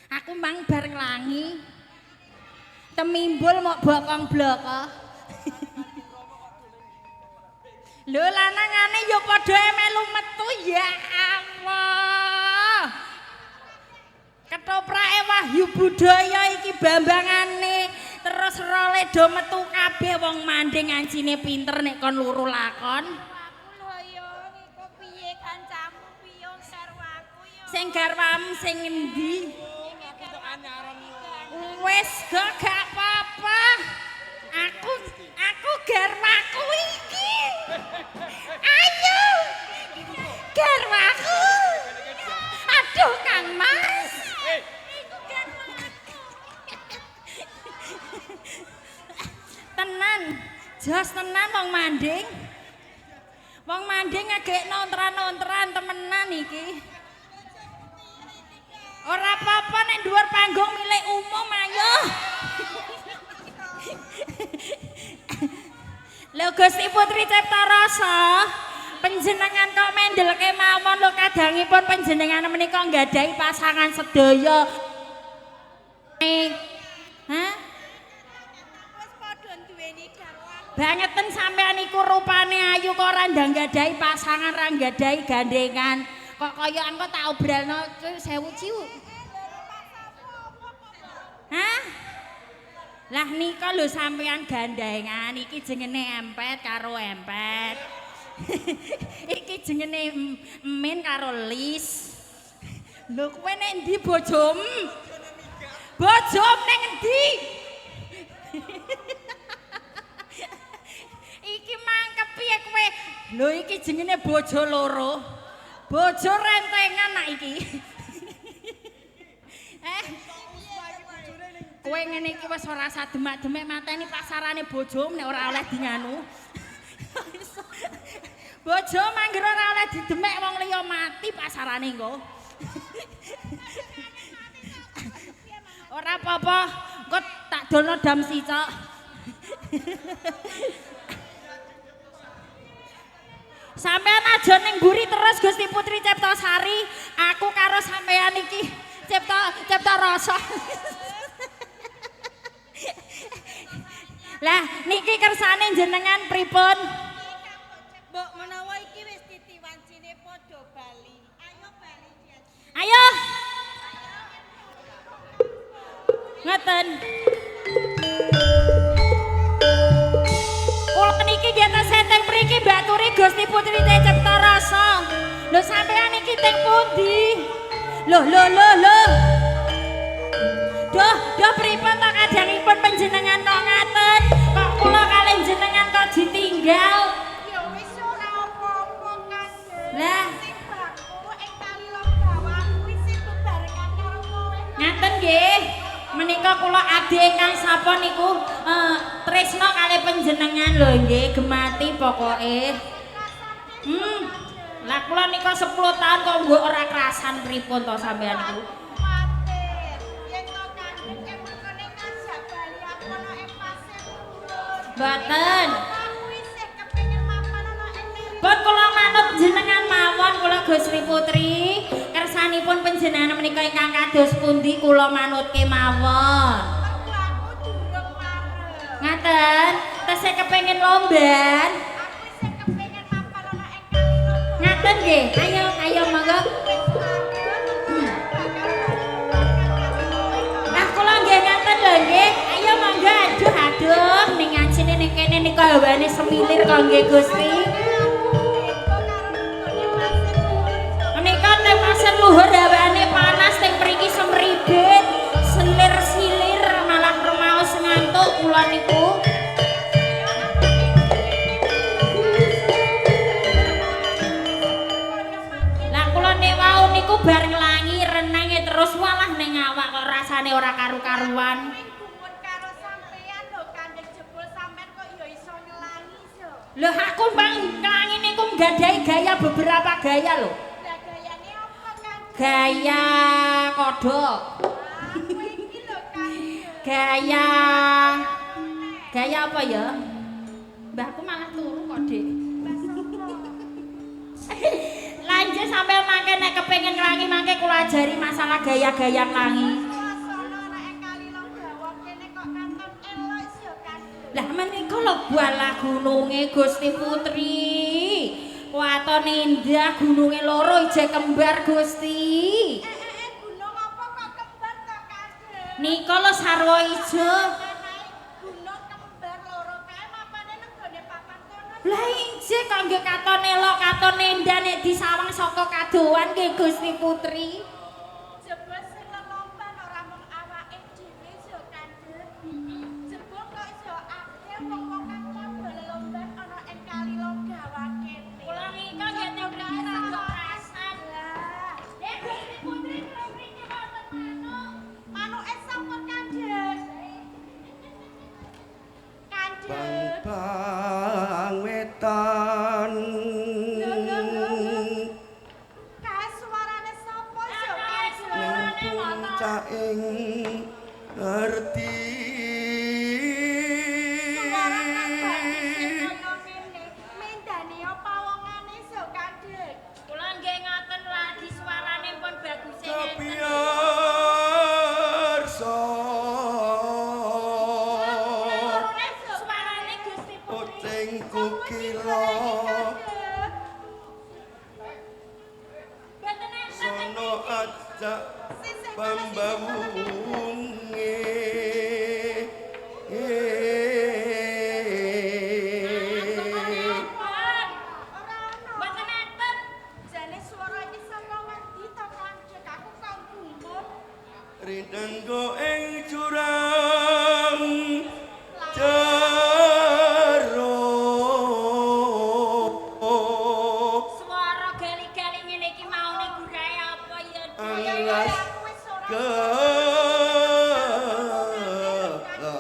Aku mang bar nglangi. Temimbul mok bokong bloko. Lho lanangane ya padha melu metu ya Allah. Ketoprake Wahyu Budaya iki bambangane terus role do metu kabeh wong manding ancine pinter nek kon luru lakon. Aku lho yo iku piye kancamu piye karo aku yo. Sing garwamu sing endi? Wis gak apa-apa. Aku garwaku iki. Ayo. Garwaku. Aduh Kang Mas. Iku garwaku. Tenan, jos tenan wong manding. Wong manding ngagek nontran-nontran temenan iki. Ora apa-apa nek dhuwur panggung milik umum ayo. Lho Gusti Putri Cipta Rasa, panjenengan kok mendel kemawon lho kadangipun panjenengan menika nggadahi pasangan sedaya. Hah? Wis padha duweni garwaku. Bangeten sampean iku rupane ayu kok ora nggadahi pasangan, ora nggadahi gandengan. Kok kaya engko tak obralno 1000 ciu. Hah? Lah nika lho sampean gandengan iki jengene empet karo empet. Iki jengene emin karo lis. Lho kowe nek endi bojomu? Bojomu ning endi? Iki mangkep piye kowe? Lho iki jengene bojo loro. Bojo rentengan nak iki. Kowe ngene iki wis ora usah demak-demek mateni pasarane bojomu nek ora oleh dinganu. Bojo mangger ora oleh didemek wong liya mati pasarane engko. Ora apa-apa, engko tak dolno dam sicok. Sampean aja ning mburi terus Gusti Putri Ciptasari, aku karo sampean iki Cipta Rasa. Lah niki kersane jenengan pripun? Mbok menawa iki wis titiwancine padha bali. Ayo bali dia. Ayo. Ngoten. Kula niki nggih tesih teng mriki mbaturi Gusti Putri Cipta Rasa. Lho sampean iki teng pundi? Lho lho lho lho. Duh, duh pripun to kadangipun panjenengan kok ngaten? Kok kula kalih jenengan kok ditinggal? Ya wis ora apa-apa Kanjeng. Lah. Sing baku ing tali logawa kuwi sing bebarengan karo kowe. Ngaten nggih. Menika kula abdi ingkang sapa niku tresna kalih panjenengan lho nggih, gemati pokoke. Lah kula nika 10 tahun kok nggo ora krasan pripun to sampean niku? Kuwatir. Yen to Kanjeng merkone ngajak bali aku ana ing pasir turun. Mboten. Aku isih kepengin mapan ana ing Miri. Pun kula manut jenengan mawon kula Gusti Putri. Kersanipun panjenengan menika ingkang kados pundi kula manut kemawon. Mergo aku durung marem. Ngaten, tesih kepengin lomban. Aku isih kepengin mapan ana ing kali Logawa. Ngaten nggih. Ayo, ayo monggo. Wis marem, bakal bali bebarengan karo kowe. Lah kula nggih ngaten lho nggih. Ayo monggo aduh aduh ning ngajine ning kene nika hawane semilir kok nggih Gusti. Menika teng pasir luhur hawane panas teng mriki semribit, selir-silir malah remaos ngantuk kula niku. Lah kula nek wau niku bar nglangi renange terus walah ning awak kok rasane ora karu-karuan. Lho aku bang nglangi niku nggadahi gaya beberapa gaya lho. Gaya kodhok. Gaya gaya apa ya? Mbahku malah turu kok, Dik. Lanjut sampai mangke nek kepengin nglangi mangke kula ajari masalah gaya-gaya nglangi. Lebah gununge Gusti Putri. Waton indah gununge loro ije kembar Gusti. Gunung apa kok kembar to, Kandheng? Nika lho sarwa ijo. Gunung kembar loro kae mapane nang gone papan kono. Lah injih kok nggih katon elok katon endah nek disawang saka kadohan nggih Gusti Putri. Jebul sing lelomban ora mung awake dhewe yo Kandheng. Jebul kok iso akeh wong-wong kang padha lelomban ana ing kali Logawa kene. Kula nika nggih teng mriki rada kerasan. Lah, Nek Gusti Putri kula mriki wonten manuk. Manuke sapa Kandheng? Kandheng. Bang wetan. Kae suarane sapa yo Kae Kandheng? suarane Puncaking ngerti. Suara kang baguse kaya ngene. Mendane pawongane yo Kandheng. Kula nggih ngoten lagi suarane pun baguse ngeten. Kebiarsa Suarane Gusti Putri. Ucing kukila Mboten enten sono ajak pambawunge. Ora ono. Mboten enten. Jane suara iki saka ngendi to Kandheng? Aku kok gumun. Rinenggo ing jurang jero. Suara gali-gali ngene iki maune gurae apa ya? Anglas Aku wis ora ke Lah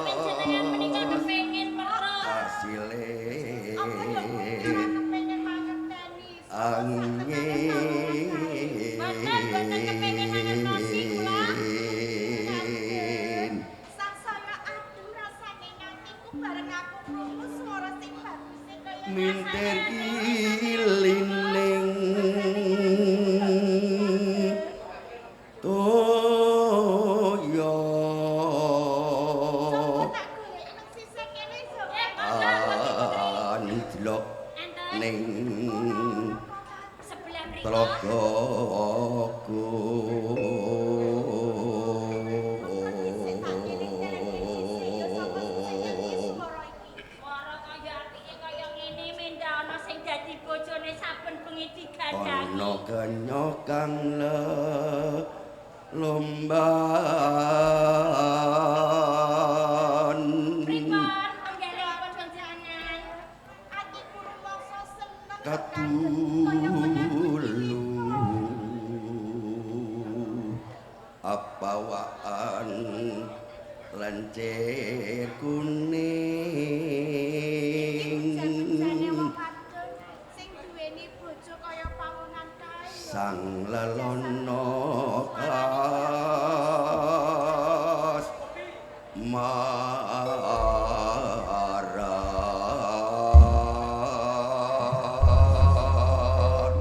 panjenengan menika kepengin weruh. Asile Apa ya kowe ora kepengin mangerteni? angin. Mboten, mboten kepengin mangertosi kula. Sangsaya adem rasane ngatiku bareng aku krungu swara sing baguse kaya Minter ilining toya. Coba tak goleki nang sisih kene iso. Anjlok Enten ning sebelah mriku. tlagaku. Swara kaya apike kaya ngene mendah ana sing dadi bojone saben bengi digandangi. Ana kenya kang lomban. Pripun penggalihipun panjenengan? Atiku rumangsa seneng Katulu apawaan lencir kuning. Jane wong wadon sing duweni bojo kaya pawongan kae. Sang lelono kas maran.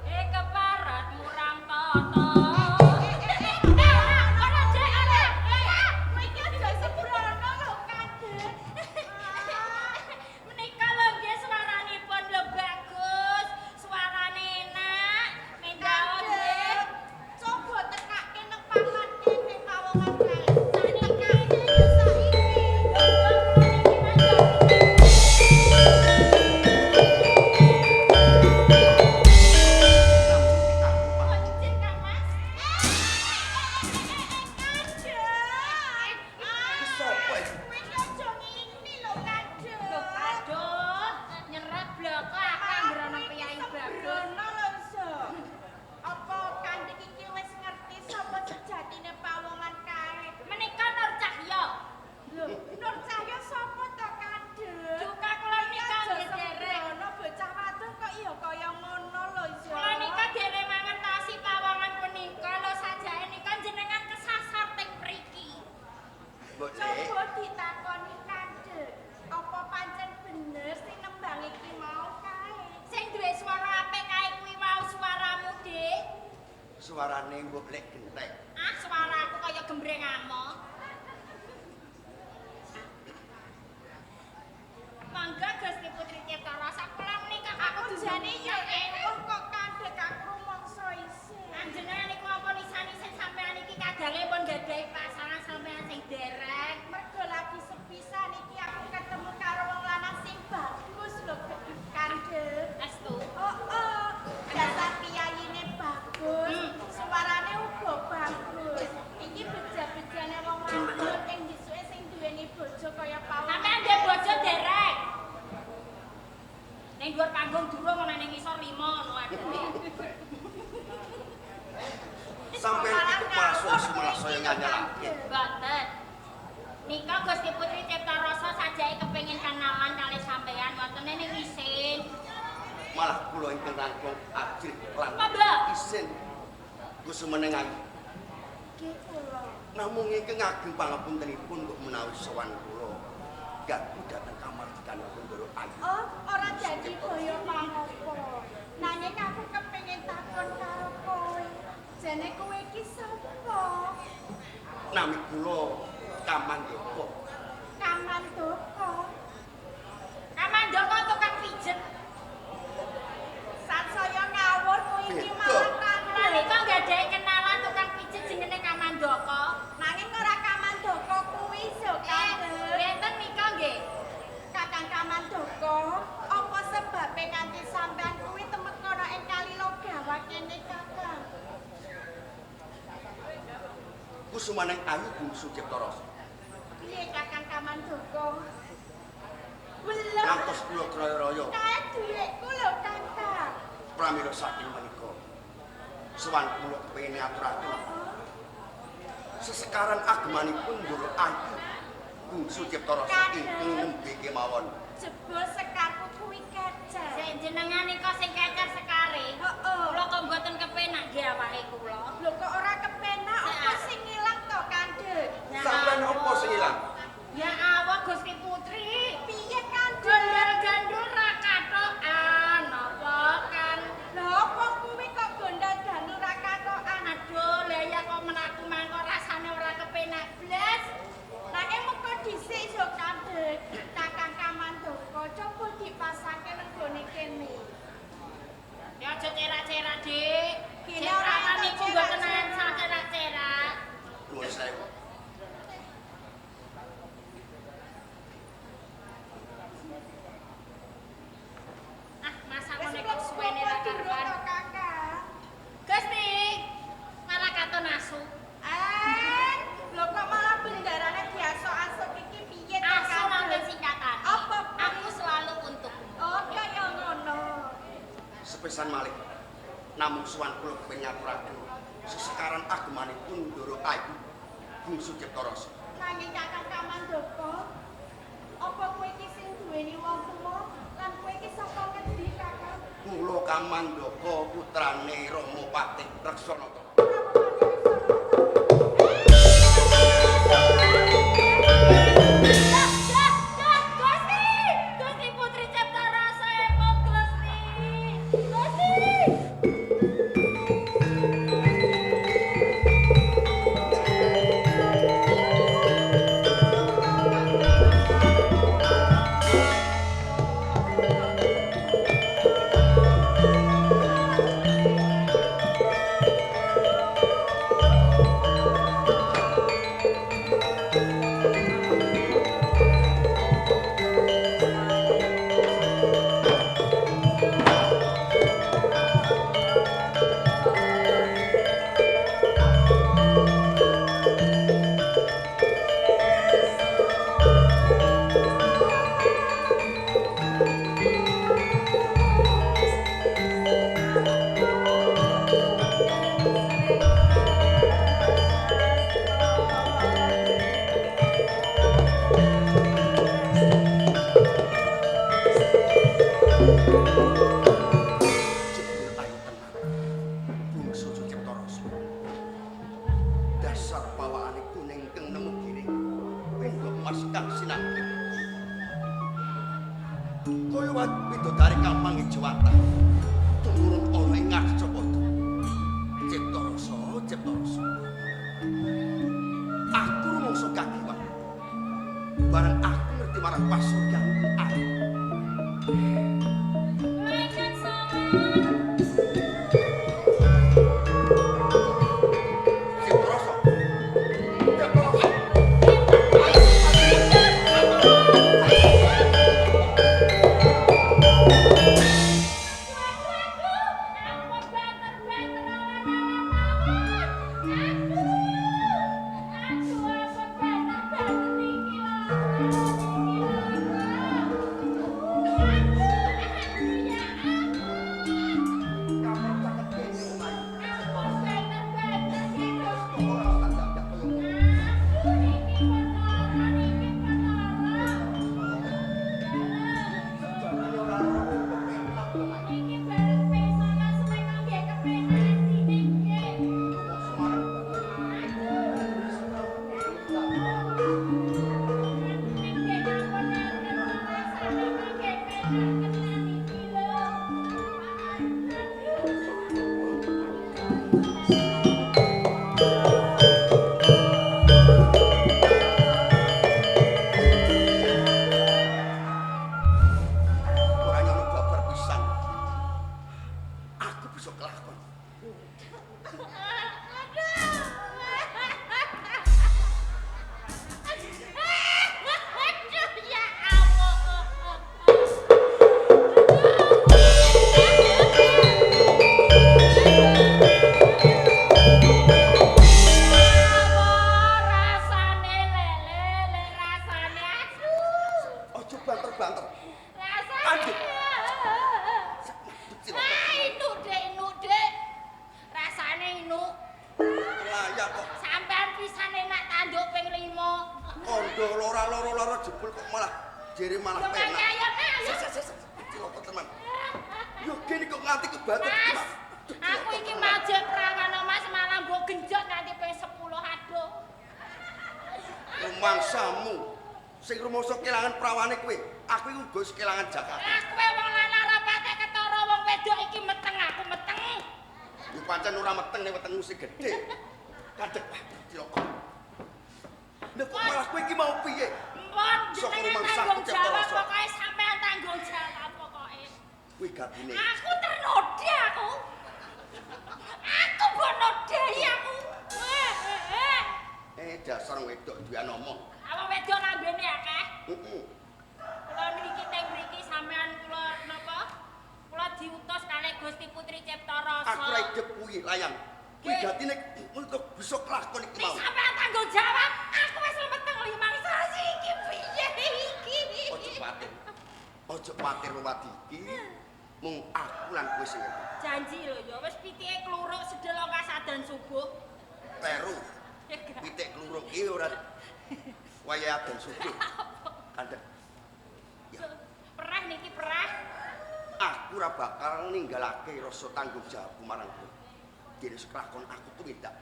Eh keparat murang toto. Ora Dek, ora. Kowe iki aja sembrono lho, Kandheng. Menika lho nggih suaranipun lho bagus, suarane enak, mendah nggih. Coba tekake nang papan kene pawongan kae. Tekake ya saiki. Kunci Kang Mas. Kandheng. Sopo iki? Kowe iki aja ngene lho, Kandheng. Lho aduh, nyeret bloko aku anggere ana piyai bagus. Sembrono lho, Iso. Apa Kandheng iki wis ngerti sapa sejatine pawongan kae? Menika Nur Cahya. Lho, Nur Cahya sapa to, Kandheng? Duka kula nika nggih derek. Sembrono bocah wadon kok iya kaya ngono lho, Iso. Kula nika derek mangertosi pawongan punika lho sajake nika jenengan kesasar teng mriki. Mbok Lek, Coba ditakoni Kandheng. Apa pancen bener sing nembang iki mau kae? Sing duwe swara apik kae kuwi mau suaramu, Dik. Suarane mbok Lek gentek. Ah, suaraku kaya gembreng amok. Jane ya ewuh kok kandhek aku rumangsa isih. Panjenengan niku apa nisan-nisan sampean iki kadange pun gadhahi pasangan sampean sing derek. Mergo lagi sepisan iki aku ketemu karo wong lanang sing bagus lho kandhek. Estu. Oh, oh, dasar piyayine bagus, suarane uga bagus. Iki beja-bejane wong wadon ing dhisuke sing duweni bojo kaya pawon. Sampean ndek bojo derek. Ning dhuwur panggung durung ana ning ngisor 5 ngono adeke. Sampeyan iki malah malah saya nganyelake. Mboten. Nika Gusti Putri Cipta Rasa sajake kepengin kenalan kalih sampean wontene ning isin. Malah kula ingkang langkung ajrih lan isin. Kusumeneng ayu. Nggih kula. Namung ingkang ageng pangapuntenipun kok menawi sowan kula ganggu dhateng kamardikanipun Ndoro Ayu. Oh, ora dadi boyo pangopo. Nanging aku kepengin takon karo kowe. Jane kowe iki sapa? Nami kula Kamandaka. Kamandaka. Kamandaka tukang pijet. Sansaya ngawur kowe iki malah Kula nika nggadahi kenalan tukang pijet jenenge Kamandaka. Nanging ora Kamandaka kuwi so kandhek. Wonten nika nggih. Kakang Kamandaka, apa sebabe nganti sampean kuwi temeka ana ing kali Logawa kene, Kakang? Kusumaneng Ayu Bungsu Cipta Rasa. Piye Kakang Kamandaka? Belum. Ngantos kula kraya-raya. Kae dhuwitku lho, Kakang. Pramila saking menika sowan kula kepengin ngaturaken sesekaran agemanipun Ndoro Ayu Bungsu Cipta Rasa ingkang nembe kemawon. Jebul sekarku kuwi kecer. Sing jenengan nika sing kecer sekare. Heeh. Kula kok mboten kepenak nggih awake kula. Lho kok ora kepenak apa sing ilang to, Kandhek? Sampeyan apa sing ilang? Ya Allah Gusti Putri. Piye Kandhek? Gondal-gandul ra kathokan apa kan? Lho apa kuwi kok gondal-gandul ra kathokan? Aduh, lha ya kok mlaku mangko rasane ora kepenak blas. Nanging mengko dhisik yo Kandhek. Kakang Kamandaka coba dipasake nang gone kene. Ya aja cerak-cerak, Dik. Kene ora Cerakan niku mboten angsal cerak-cerak. Nuwun sewu. Ah, masa Wis ngene mlebu kok suwene apa ra durung karuan. to, Kakang? Gusti, malah katon asu. Eh, lho kok malah bendarane diasok-asok iki piye to, Asu Kandhek? nonton singkatane. Apa? Aku selalu untukmu. Oh, kaya ngono. Sepisan malih namung sowan kula kepengin ngaturaken sesekaran agemanipun Ndoro Ayu Bungsu Cipta Rasa. Nanging Kakang Kamandaka, apa kowe iki sing duweni wong tuwa lan kowe iki saka ngendi, Kakang? Kula Kamandaka putrane Rama Patih Reksanata. Dah, dah, dah, Gusti. Gusti Putri Cipta Rasa emot Gusti. Gusti. Tanggung jawabku marang kowe. Dene seklakon aku tumindak.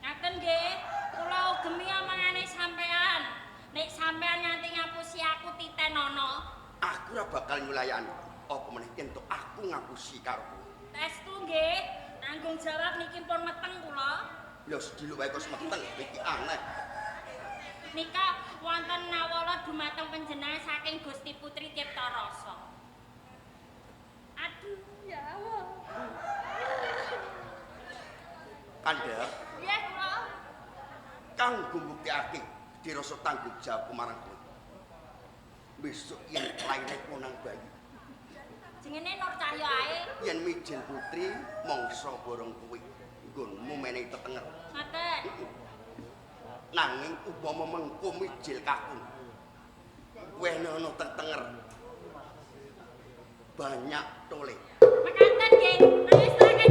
Ngaten nggih, kula ugemi omongane sampean. Nek sampean nganti ngapusi aku titenono. Aku ora bakal nyulayani. Apa meneh yen aku ngapusi karo kowe. Testu nggih, tanggung jawab niki pun meteng kula. Lho sediluk wae kok meteng, iki aneh. Nika wonten nawala dumateng panjenengan saking Gusti Putri Cipta Rasa. Aduh, ya Allah. Kandha. Nggih, kula. Kanggo mbuktekake dirasa tanggung jawab marang kowe. Besok yen laire nang bayi. Jenenge Nur Cahya ae. Yen mijil putri mangsa borong kowe, nggonmu menehi tetenger. Ngoten. Nanging upama mengko mijil kakung, wenono tetenger. Banyak tole. Mekaten nggih. Nangis terake.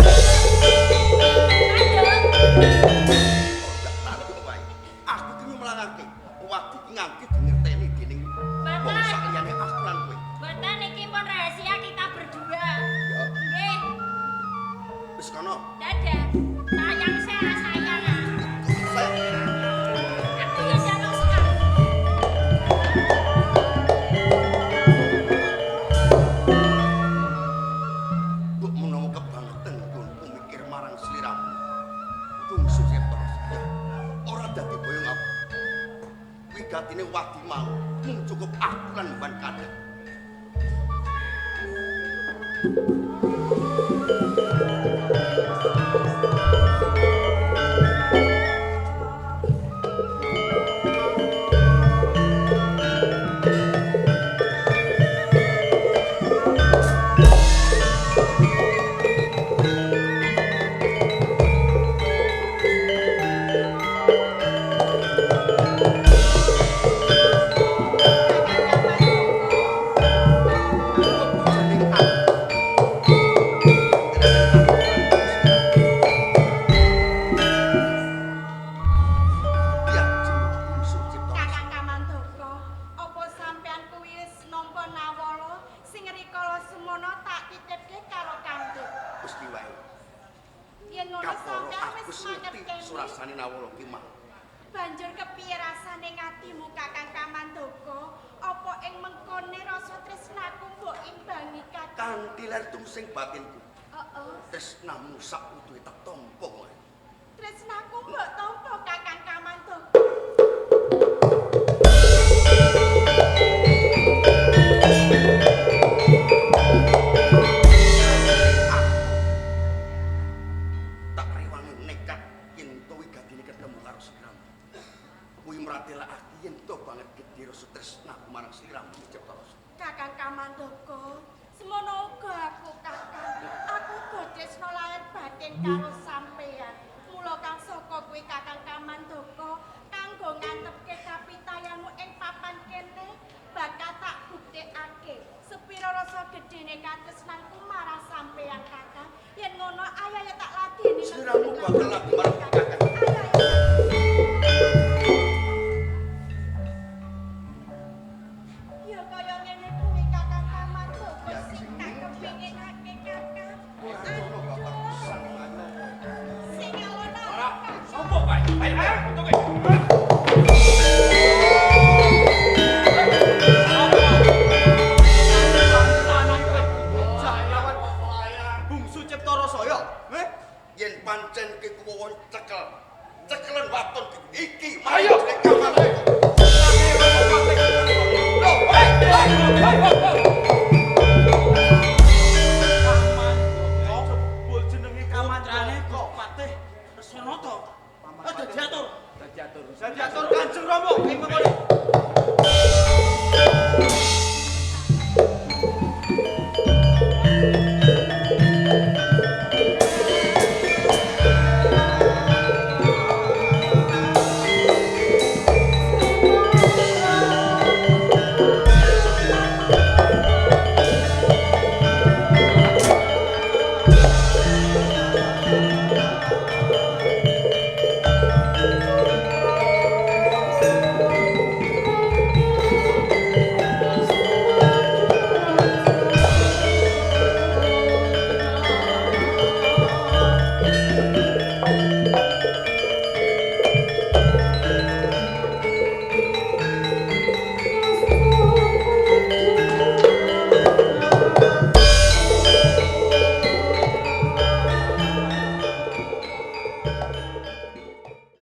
Tanduk wae. Aku ki nyumlangake. Wadi ki nganti dingerteni dening wong sak liyane aku lan kowe. Mboten iki pun rahasia kita berdua. Ya. Nggih. Wis kono. Dadah. Sayang saya sayang. Aku ya jaluk sekali. Mbok menawa kebangetan nggonku mikir marang sliramu. Bungsu Cipta. Ya, ora dadi boyong aku. Wigatine wadi mau mung cukup aku lan mban kadhek. Kakang Kamandaka, apa sampean kuwi wis nampa nawala sing rikala semono tak titipke karo Kandhit? Gusti wae. Yen ngono Kaporo sampean aku wis wis ngerti mangerteni. Surasane Nawala ki mau. Banjur kepiye rasane ngatimu Kakang Kamandaka? Apa ing mengkone rasa tresnaku mbok imbangi Kakang? Kanthi ler tungsing batinku. Heeh. Tresnamu sak utuhe tak tampa kowe. Tresnaku mbok tampa Kakang Kamandaka. Tak rewangi nekat yen to wigatine ketemu karo sliramu. Kuwi mratelakake yen to banget gedhe rasa tresnaku marang sliramu Cipta Rasa. Kakang Kamandaka, semono uga aku Kakang. Aku uga tresna lair batin karo sampeyan. Mula kang saka kuwi Kakang Kamandaka, kanggo ngantepke kapitayanmu ing papan kene bakal tak buktekake sepira rasa gedene katresnanku marang sampeyan Kakang. Yen ngono ayo ya tak ladeni. Sliramu bakal lagi marang Kakang. Ayo ayo. Ya kaya ngene kuwi Kakang Kamandaka Ya, sing tak kepinginake Kakang. Ora ono bapak pisan ayo. Sing alon-alon Kakang. Sopo kae? Ayo, ayo, metu kowe. Bungsu Cipta Rasa ya. Eh? Yen pancen ki kuwon cekel. Cekelen waton iki. Ayo. Jeneng Kamandaka. Jebul jenenge Putrane Kamandaka. kok Patih Resanata. Paman Oh, dadi atur. Dadi atur. Dadi atur Kanjeng Rama ing mengkone.